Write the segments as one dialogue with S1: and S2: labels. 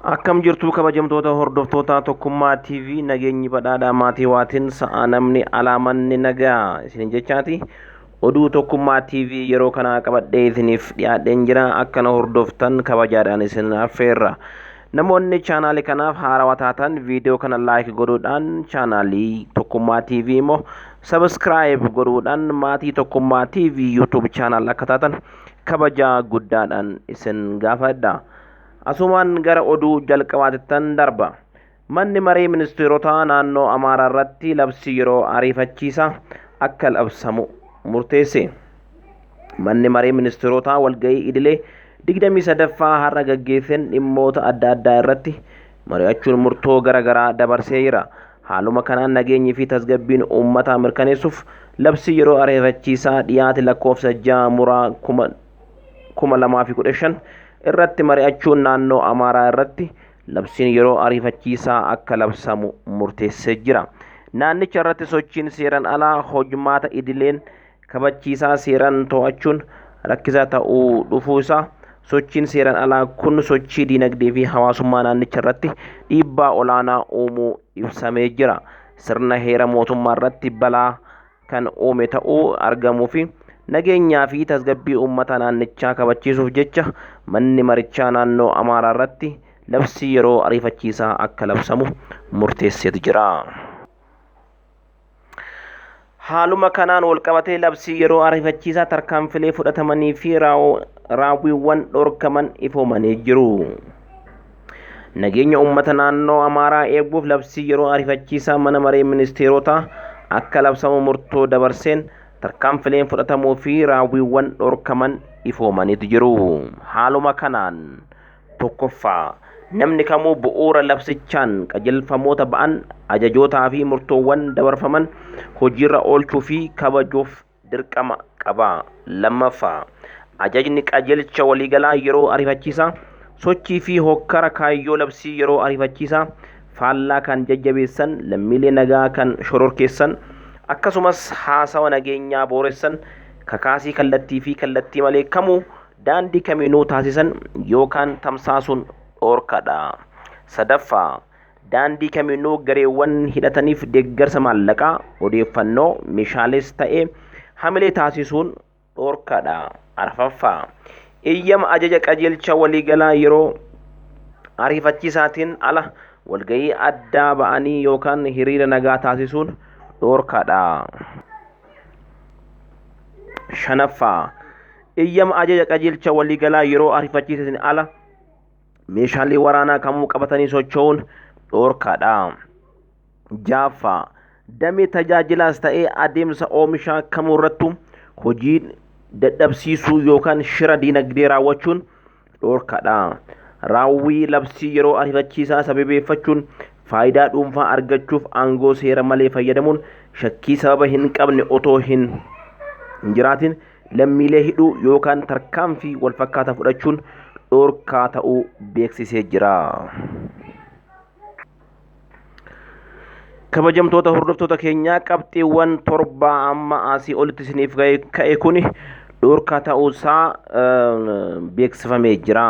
S1: Akkam jirtu kabajamtoota hordoftoota Tokkummaa TV, nageenyi badhaadhaa maatii waatiin sa'a namni alaamanni nagaa isin jechaati. Oduu Tokkummaa TV yeroo kanaa qabadhee isiniif dhiyaadheen jira, akkana hordoftan kabajaadhaan isin affeerra. Namoonni chaanaalii kanaaf haarawaa taatan viidiyoo kana like godhuudhaan, chaanaalii Tokkummaa TV immoo subscribe godhuudhaan maatii Tokkummaa TV YouTube channel akka taatan kabajaa guddaadhaan isin gaafadha. Asumaan gara oduu jalqabaatittan darba. Manni maree ministeerotaa naannoo Amaaraa irratti labsii yeroo ariifachiisaa akka labsamu murteesse. Manni maree ministeerotaa walga'ii idilee 23ffaa har'a gaggeesseen dhimmoota adda addaa irratti mari'achuun murtoo gara garaa dabarsee jira. Haaluma kanaan nageenyi fi tasgabbiin uummataa mirkaneessuuf labsii yeroo ariifachiisaa dhiyaate lakkoofsa 6 muraa 2015 irratti mari'achuun naannoo Amaaraa irratti labsiin yeroo ariifachiisaa akka labsamu murteessee jira. Naannicha irratti sochiin seeran alaa hojmaata idileen kabachiisaa seeran to'achuun rakkisaa ta'uu dhufuu isaa, sochiin seeran alaa kun sochii diinagdee fi hawaasummaa naannicha irratti dhiibbaa olaanaa uumuu ibsamee jira. Sirna heera mootummaa irratti balaa kan uume ta'uu argamuu fi nageenyaa fi tasgabbii uummata naannichaa kabachiisuuf jecha manni marichaa naannoo Amaaraa irratti labsii yeroo ariifachiisaa akka labsamu murteesseetu jira. Haaluma kanaan walqabatee labsii yeroo ariifachiisaa tarkaanfilee fudhatamanii fi raawwiiwwan dhorkaman ifoomanii jiru. Nageenya uummata naannoo Amaaraa eeguuf labsii yeroo ariifachiisaa mana maree ministeerotaa akka labsamu murtoo dabarseen tarkaanfileen fudhatamuu fi raawwiiwwan dhorkaman ifoomaniitu jiru. Haaluma kanaan, tokkoffaa, namni kamuu bu'uura labsichaan qajeelfamoota ba'an, ajajootaa fi murtoowwan dabarfaman hojiirra oolchuu fi kabajuuf dirqama qaba. Lammaffaa, ajajni qajeelcha waliigalaa yeroo ariifachiisaa sochii fi hokkara kaayyoo labsii yeroo ariifachiisaa faallaa kan jajjabeessan, lammiilee nagaa kan shororkeessan, akkasumas haasawa nageenyaa booressan, kakaasii kallattii fi kallattii malee kamuu daandii kamiinuu taasisan yookaan tamsaasuun dhorkadha. Sadaffaa, daandii kamiinuu gareewwan hidhataniif deeggarsa maallaqaa, odeeffannoo, meeshaalees ta'ee hamilee taasisuun dhorkadha. Arfaffaa, eeyyama ajaja qajeelcha waliigalaa yeroo ariifachiisaatiin ala walga'ii addaa ba'anii yookaan hiriira nagaa taasisuun dhorkadha. Shanaffaa, eeyyama ajaja qajeelcha waliigalaa yeroo ariifachiisaatiin ala meeshaalee waraanaa kamuu qabatanii socho'uun dhorkadha. Jaaffaa, damee tajaajilaas ta'ee adeemsa oomishaa kamuu irrattu hojii dadhabsiisuu yookaan shira diinagdee raawwachuun dhorkadha. Raawwii labsii yeroo ariifachiisaa sababeeffachuun faayidaa dhuunfaa argachuuf aangoo seera malee fayyadamuun shakkii sababa hin qabne otoo hin jiraatin lammiilee hidhuu yookaan tarkaanfii walfakkaataa fudhachuun dhorkaa ta'uu beeksisee jira. Kabajamtoota hordoftoota keenyaa, qabxiiwwan 7 amma asii olitti isiniif ka'e kun dhorkaa ta'uusaa beeksifamee jira.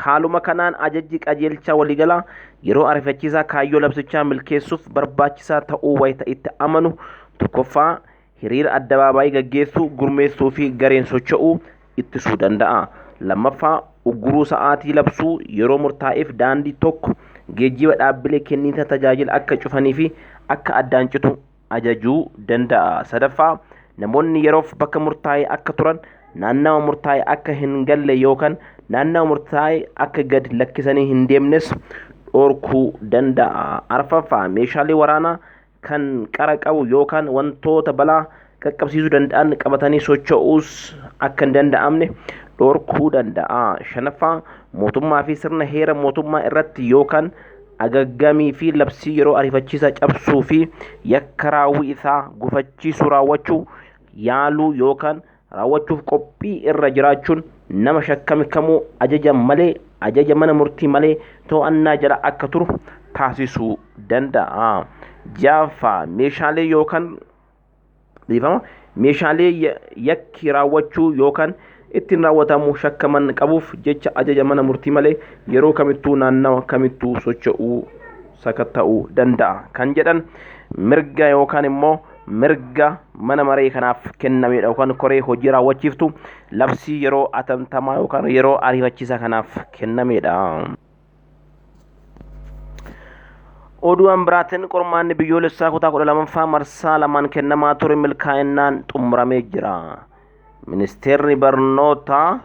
S1: Haaluma kanaan ajajji qajeelcha waliigalaa yeroo ariifachiisaa kaayyoo labsichaa milkeessuuf barbaachisaa ta'uu wayita itti amanu, tokkoffaa, hiriira addabaabaayii gaggeessuu, gurmeessuu fi gareen socho'uu ittisuu danda'a. Lammaffaa, ugguruu sa'aatii labsuu yeroo murtaa'eef daandii tokko geejjiba dhaabbilee kenniinsa tajaajila akka cufanii fi akka addaan citu ajajuu danda'a. Sadaffaa, namoonni yeroof bakka murtaa'e akka turan, naannawa murtaa'e akka hin galle yookaan naannawa murtaa'e akka gad lakkisanii hin deemnes dhorkuu danda'a. Arfaffaa, meeshaalee waraanaa kan qara qabu yookaan wantoota balaa qaqqabsiisuu danda'an qabatanii socho'uus akka hin danda'amne dhorkuu danda'a. Shanaffaa, mootummaa fi sirna heera mootummaa irratti yookaan agaggamii fi labsii yeroo ariifachiisaa cabsuu fi yakka raawwii isaa gufachiisuu raawwachuu yaaluu yookaan raawwachuuf qophii irra jiraachuun nama shakkame kamuu ajaja malee, ajaja mana murtii malee to'annaa jala akka turu taasisuu danda'a. Ja'affaa, meeshaalee yookaan dhiifama, meeshaalee yakki raawwachuu yookaan ittiin raawwatamu shakkaman qabuuf jecha ajaja mana murtii malee yeroo kamittuu naannawa kamittuu socho'uu sakatta'uu danda'a kan jedhan mirga yookaan immoo mirga mana maree kanaaf kennamedha yookaan koree hojii raawwachiiftu labsii yeroo atamtamaa yookaan yeroo ariifachiisaa kanaaf kennamedha. Oduun biraatiin qormaanni biyyoolessaa kutaa 12ffaa marsaa lamaan kennamaa ture milkaa'inaan xumuramee jira. Ministeerri barnootaa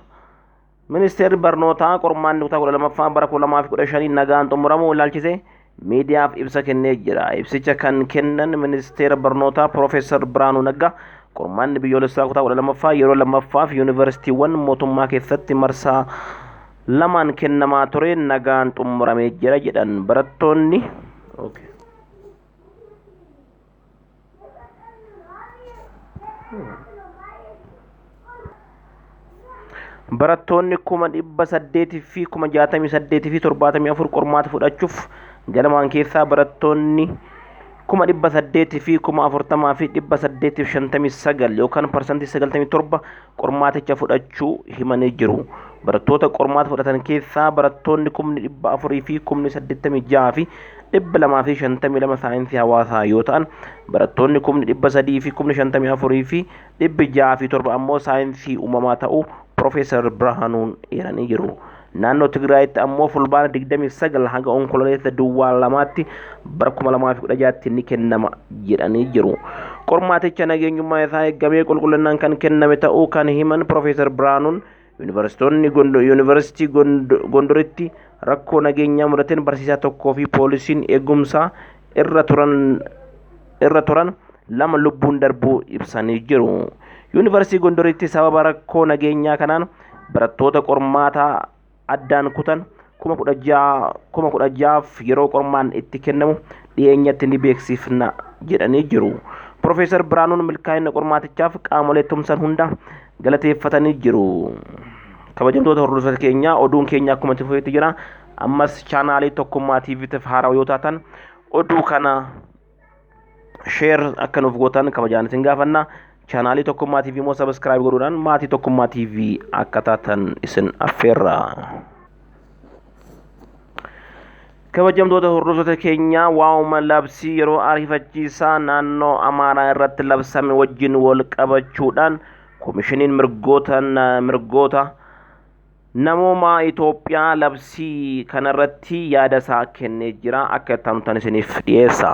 S1: qormaanni kutaa 12ffaa bara 2015 nagaan xumuramuu ilaalchise miidiyaaf ibsa kennee jira. Ibsicha kan kennan ministeera barnootaa Piroofeesar Biraanuu Naggaa qormaanni biyyoolessaa kutaa 12ffaa yeroo lammaffaaf yuunivarsiitiiwwan mootummaa keessatti marsaa lamaan kennamaa ture nagaan xumuramee jira jedhan barattoonni. Okay. Barattoonni 868,074 qormaata fudhachuuf galmaan keessaa barattoonni 840,859 yookaan 97% qormaaticha fudhachuu himanii jiru. Barattoota qormaata fudhatan keessaa barattoonni 486,252 saayinsii hawaasaa yoo ta'an barattoonni 354,607 ammoo saayinsii uumamaa ta'uu Piroofeesar Birhaanuun eeranii jiru. Naannoo Tigraayitti ammoo fulbaana 29 hanga onkololeessa duwwaa lamaatti bara 2016tti ni kennama jedhanii jiru. Qormaaticha nageenyummaa isaa eegamee qulqullinaan kan kenname ta'uu kan himan Piroofeesar Birhaanuun yuunivarsiitii Gondoritti rakkoo nageenyaa mudateen barsiisaa tokkoo fi poolisiin eegumsaa irra turan lama lubbuun darbuu ibsanii jiru. Yuunivarsiitii Gondoritti sababa rakkoo nageenyaa kanaan barattoota qormaataa addaan kutan 16,000 yeroo qormaan itti kennamu dhiyeenyatti ni beeksifna jedhanii jiru. Piroofeesar Birhaanuun milkaa'ina qormaatichaaf qaamolee tumsan hunda galateeffatanii jiru. Kabajamtoota hordoftoota keenyaa oduun keenya akkuma itti fufeetti jira. Ammas chaanaalii Tokkummaa TVtiif haarawaa yoo taatan oduu kana share akka nuuf gootan kabajaan isin gaafanna. Chaanaalii Tokkummaa TV immoo subscribe godhuudhaan maatii Tokkummaa TV akka taatan isin affeerra. Kabajamtoota hordoftoota keenyaa waa'uma labsii yeroo ariifachiisaa naannoo Amaaraa irratti labsame wajjin wal qabachuudhaan koomishiniin mirgoota namoomaa Itoophiyaa labsii kanarratti yaada isaa kennee jira. Akka itti aanutan isiniif dhiyeessa.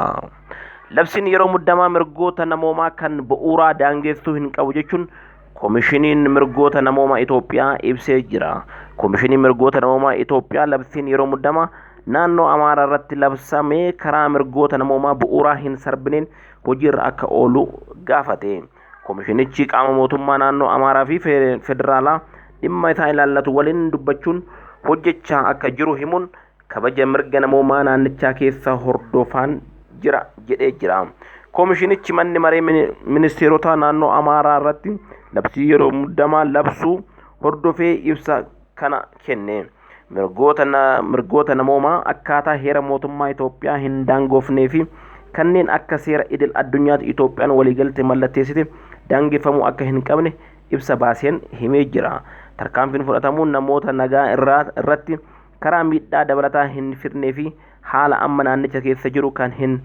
S1: Labsiin yeroo muddamaa mirgoota namoomaa kan bu'uuraa daangessuu hin qabu jechuun koomishiniin mirgoota namoomaa Itoophiyaa ibsee jira. Koomishiniin mirgoota namoomaa Itoophiyaa labsiin yeroo muddamaa naannoo Amaaraa irratti labsame karaa mirgoota namoomaa bu'uuraa hin sarbineen hojiirra akka oolu gaafate. Koomishinichi qaama mootummaa naannoo Amaaraa fi federaalaa dhimma isaa ilaallatu waliin dubbachuun hojjechaa akka jiru himuun kabaja mirga namoomaa naannichaa keessa hordofaan jira jedhee jira. Koomishinichi manni maree ministeerota naannoo Amaaraa irratti labsii yeroo muddamaa labsuu hordofee ibsa kana kenne. Mirgoota namoomaa akkaataa heera mootummaa Itoophiyaa hin daangofnee fi kanneen akka seera idil addunyaatti Itoophiyaan waliigalte mallatteessite daangeffamuu akka hin qabne ibsa baaseen himee jira. Tarkaanfiin fudhatamuun namoota nagaa irratti karaa miidhaa dabalataa hin fidnee fi haala amma naannicha keessa jiru kan hin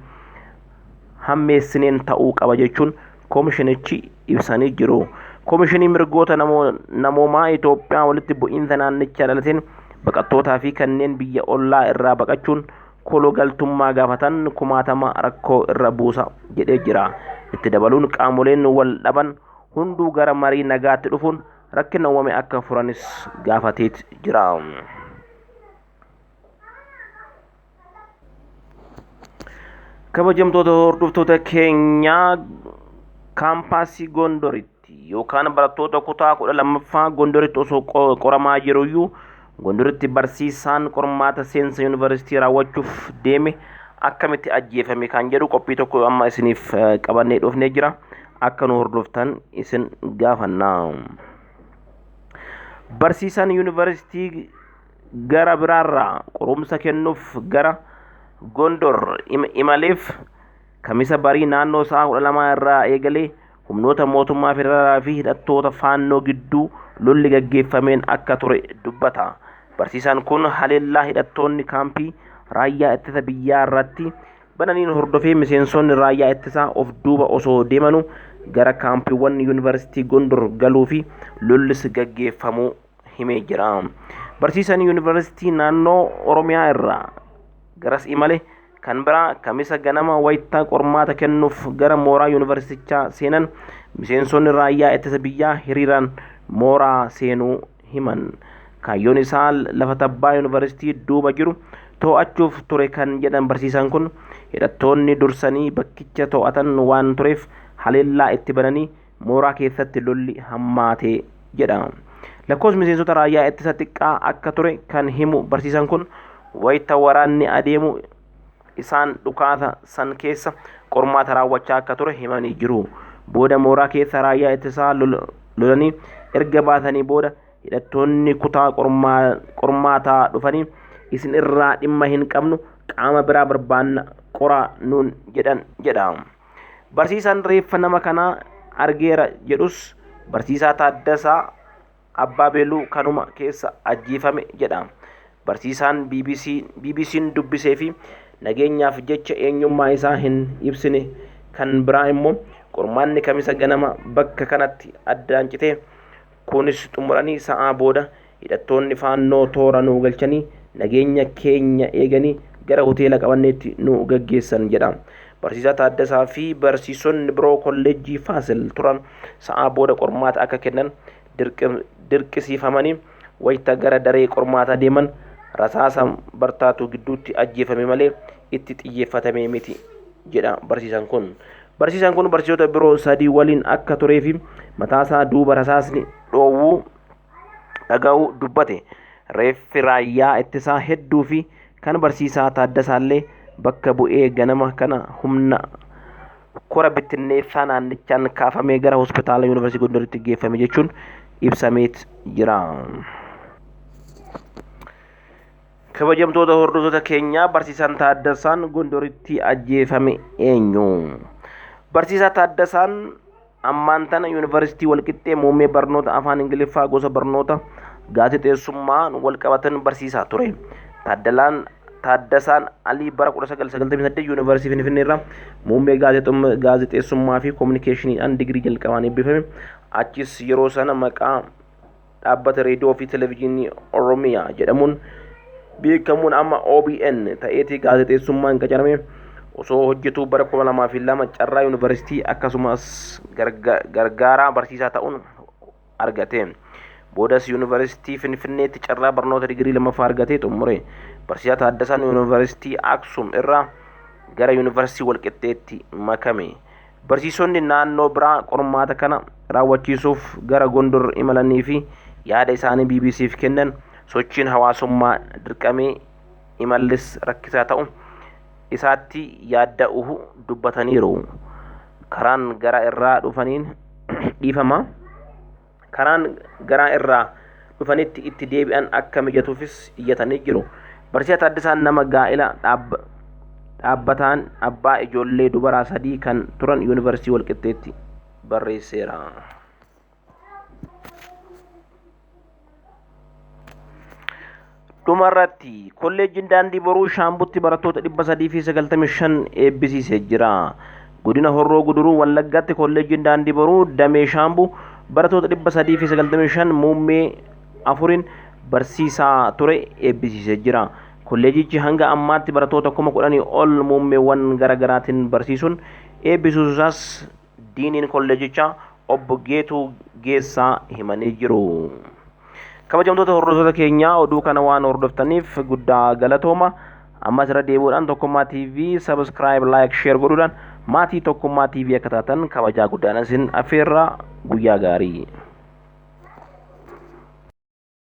S1: hammeessineen ta'uu qaba jechuun koomishinichi ibsanii jiru. Koomishinii mirgoota namoomaa Itoophiyaa walitti bu'iinsa naannichaa dhalateen baqattootaa fi kanneen biyya ollaa irraa baqachuun kologaltummaa gaafatan kumaatama rakkoo irra buusa jedhee jira. Itti dabaluun qaamoleen wal dhaban hunduu gara marii nagaatti dhufuun rakkina uumame akka furanis gaafateet jira. Kabajamtoota hordoftoota keenyaa kaampaasii Gondoritti yookaan barattoota kutaa 12ffaa Gondoritti osoo qoramaa jiruyyuu Gondoritti barsiisaan qormaata seensa yuunivarsiitii raawwachuuf deeme akkamitti ajjeefame kan jedhu qophii tokko amma isiniif qabannee dhufnee jira. Akka nu hordoftan isin gaafanna. Barsiisaan yuunivarsiitii gara biraarraa qorumsa kennuuf gara Gondor imaleef kamisa barii naannoo sa'a 12 irraa eegalee humnoota mootummaa federaalaa fi hidhattoota faannoo gidduu lolli gaggeeffameen akka ture dubbata. Barsiisaan kun haleellaa hidhattoonni kaampii raayyaa ittisa biyyaa irratti bananiin hordofee miseensonni raayyaa ittisaa of duuba osoo deemanu gara kaampiiwwan yuunivarsiitii Gondor galuu fi lollis gaggeeffamuu himee jira. Barsiisaan yuunivarsiitii naannoo Oromiyaa irraa garas imale kan biraa Kamisa ganama wayita qormaata kennuuf gara mooraa yuunivarsiitichaa seenan miseensonni raayyaa ittisa biyyaa hiriiraan mooraa seenuu himan. Kaayyoon isaa lafa tabbaa yuunivarsiitii duuba jiru to'achuuf ture kan jedhan barsiisaan kun, hidhattoonni dursanii bakkicha to'atan waan tureef haleellaa itti bananii mooraa keessatti lolli hammaatee jedha. Lakkoofsi miseensota raayyaa ittisa xiqqaa akka ture kan himu barsiisaan kun, wayita waraanni adeemu isaan dhukaasa san keessa qormaata raawwachaa akka ture himanii jiru. Booda mooraa keessa raayyaa ittisaa lolanii erga baasanii booda hidhattoonni kutaa qormaataa dhufanii isin irraa dhimma hin qabnu, qaama biraa barbaanna, qoraa nuun jedhan jedha. Barsiisaan reeffa nama kanaa argeera jedhus barsiisaa Taaddasaa Abbaa Beeluu kanuma keessa ajjeefame jedha. Barsiisaan BBC'n dubbisee fi nageenyaaf jecha eenyummaa isaa hin ibsine kan biraa immoo qormaanni Kamisa ganama bakka kanatti addaan citee kunis xumuranii sa'aa booda hidhattoonni Faannoo toora nu galchanii nageenya keenya eeganii gara hoteela qabanneetti nu gaggeessan jedha. Barsiisaa Taaddasaa fi barsiisonni biroo kolleejjii Faasil turan sa'aa booda qormaata akka kennan dirqisiifamanii wayita gara daree qormaataa deeman rasaasa bartaatu gidduutti ajjeefame malee itti xiyyeeffatame miti jedha barsiisaan kun. Barsiisaan kun barsiisota biroo sadii waliin akka turee fi mataasaa duuba rasaasni dhoowwuu dhaga'uu dubbate. Reeffi raayyaa ittisaa hedduu fi kan barsiisaa Taaddasaallee bakka bu'ee ganama kana humna kora bittinneessaa naannichaan kaafamee gara hospitaala yuunivarsiitii Gondoritti geeffame jechuun ibsameet jira. Kabajamtoota hordoftoota keenyaa, barsiisaan Taaddasaan Gondoritti ajjeefame eenyu? Barsiisaa Taaddasaan ammaan tana yuunivarsiitii Walqixxee muummee barnoota afaan Ingiliffaa gosa barnoota gaazexeessummaan wal qabatan barsiisaa ture. Taaddalaan Taaddasaan Alii bara 1998 yuunivarsiitii Finfinnee irraa muummee gaazexeessummaa fi koominikeeshiniidhaan digirii jalqabaan eebbifame. Achis yeroo sana maqaa dhaabbata reediyoo fi televezyiinii Oromiyaa jedhamuun beekamuun amma OBN ta'eetii gaazexeessummaan qacarame osoo hojjetuu bara 2002 carraa yuunivarsiitii akkasumas gargaaraa barsiisaa ta'uun argate. Boodas yuunivarsiitii Finfinneetti carraa barnoota digirii lammaffaa argatee xumure. Barsiisaa Taaddasaan yuunivarsiitii Aksum irraa gara yuunivarsiitii Walqixxeetti makame. Barsiisonni naannoo biraa qormaata kana raawwachiisuuf gara Gondor imalanii fi yaada isaanii BBCf kennan sochiin hawaasummaa dirqamee imallis rakkisaa ta'u isaatti yaadda'uu dubbataniiru. Karaan gara irraa dhufaniin dhiifama. Karaan garaa irraa dhufanitti itti deebi'an akka mijatuufis iyyatanii jiru. Barsiisaa Taaddasaan nama gaa'ila dhaabbataan abbaa ijoollee dubaraa sadii kan turan yuunivarsiitii Walqixxeetti barreesseera. Dhumarratti, kolleejjiin Daandii Boruu Shaambutti barattoota 395 eebbisiisee jira. Godina Horroo Guduruu Wallaggaatti kolleejjiin Daandii Boruu damee Shaambuu barattoota 395 muummee afuriin barsiisaa ture eebbisiisee jira. Kolleejichi hanga ammaatti barattoota 10,000 ol muummeewwan garaagaraatiin barsiisuun eebbisiisuusaas diiniin kolleejichaa obbo Geetuu Geessaa himanii jiru. Kabajamtoota hordoftoota keenyaa, oduu kana waan hordoftaniif guddaa galatooma. Ammas irra deebi'uudhaan Tokkummaa TV subscribe, like, share godhuudhaan maatii Tokkummaa TV akka taatan kabajaa guddaan isin affeerra. Guyyaa gaarii.